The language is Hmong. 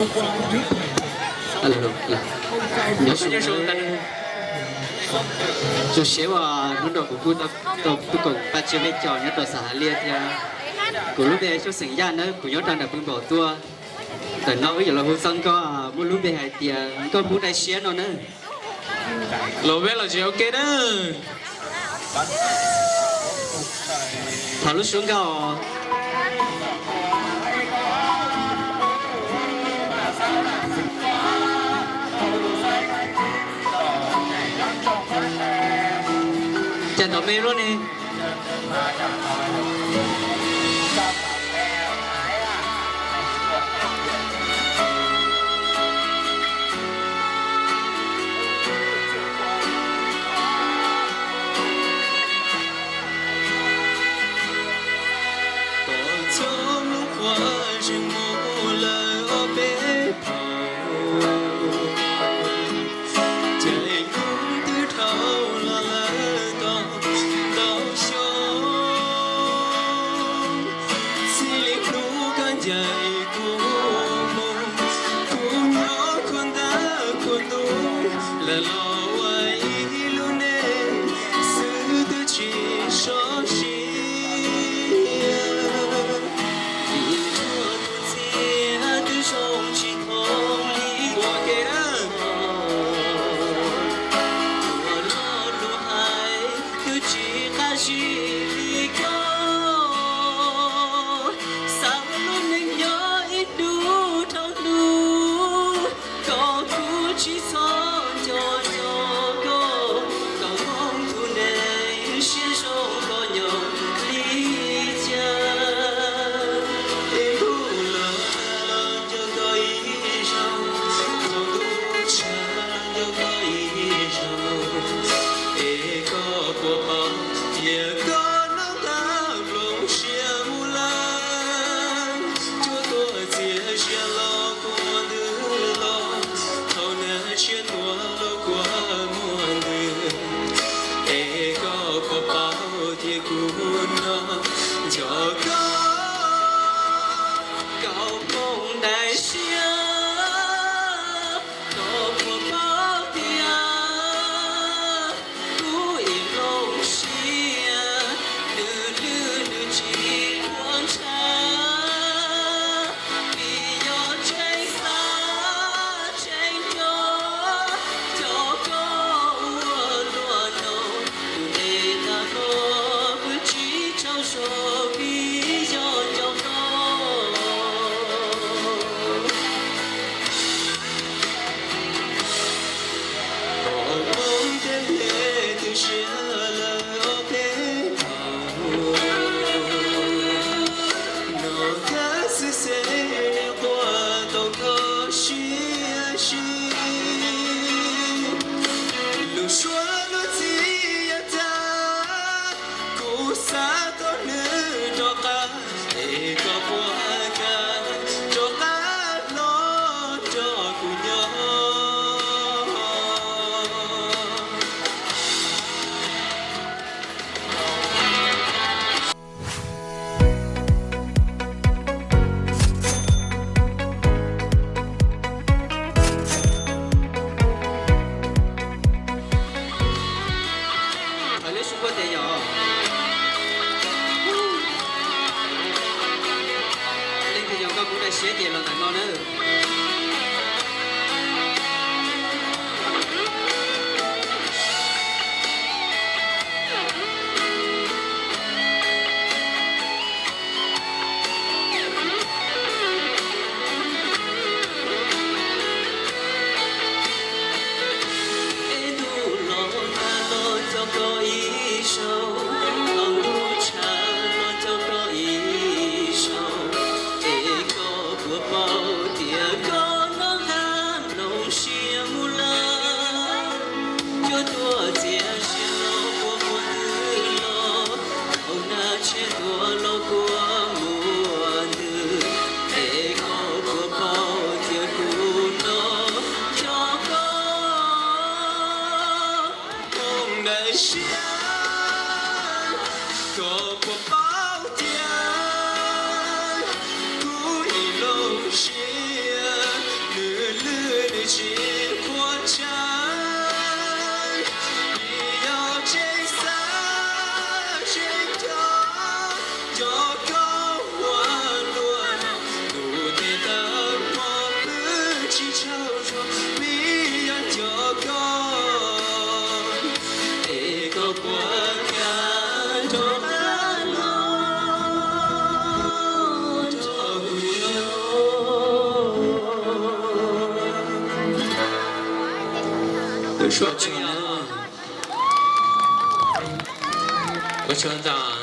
Nyob zoo, zoo siab uas hnub no kuv kuj tau tuaj koom pab tsia peb cov nyob rau xav Hav Liaj thiab. Kuv lub npe Xyooj xeem Yaj nawb, kuv nyob rau nram Pw Npaum tuaj. Ntawm no wb yuav los hu txog nkauj muaj lub npe hais tias nkauj Hmoob dai siab no nawb. Los peb los tsis ua ke na. Thov lub suab nkauj. Cas ntaus me luaj ne? Pom txog lub qhua zeeg mus lawm ob peb phaum, ces hnub twb dhau los lawm tau ntau xyoo. Txij li hnub koj ncaim kuv mus, kuv nyob khuam ntab khuam ntuj, lawv los ua ib lub neej xwb twb tsis sov siab. Vim ua tus txiv twb zoo tsis thooj li ua ke na. Ua lo lus hais twb tsis qab zib li koj. Xav ua lub neej nyob ib hnub dhau hnub, koj kuj tsis txhob nco nco koj, koj hmoov tus neeg siab zoo koj nyob li cas. Es ntuj los nag los nco koj ib zaug, thaum ntuj tshav los nco koj ib zaug. Es koj puas paub tias koj noj tag nplooj siab mus lawm, cuab tuaj txias zias los kuj muaj ntws los, thaum nag tshiab tuaj los kuj muaj ntws. Es koj puas paub tias kuv no nco koj, koj hmoov dai siab, koj puas paub tias kuv ib lub siab nws lwj nws tsis qhuav ntshav, vim yog tseem xav tseem nco, cov koj ua luaj no, tus nqe tag los kuj tsis tsaug zog vim yog cov koj. Koj hmoov thiab npe twb siab lawm ob peb thaum, no thab xwb xeeb nim quaj tau kho siab sib. Lus suab lub txij yog tag, kuv xav tau nws rov qab, es koj puas kam rov qab los nrog kuv nyob? Ua tsaug ntau.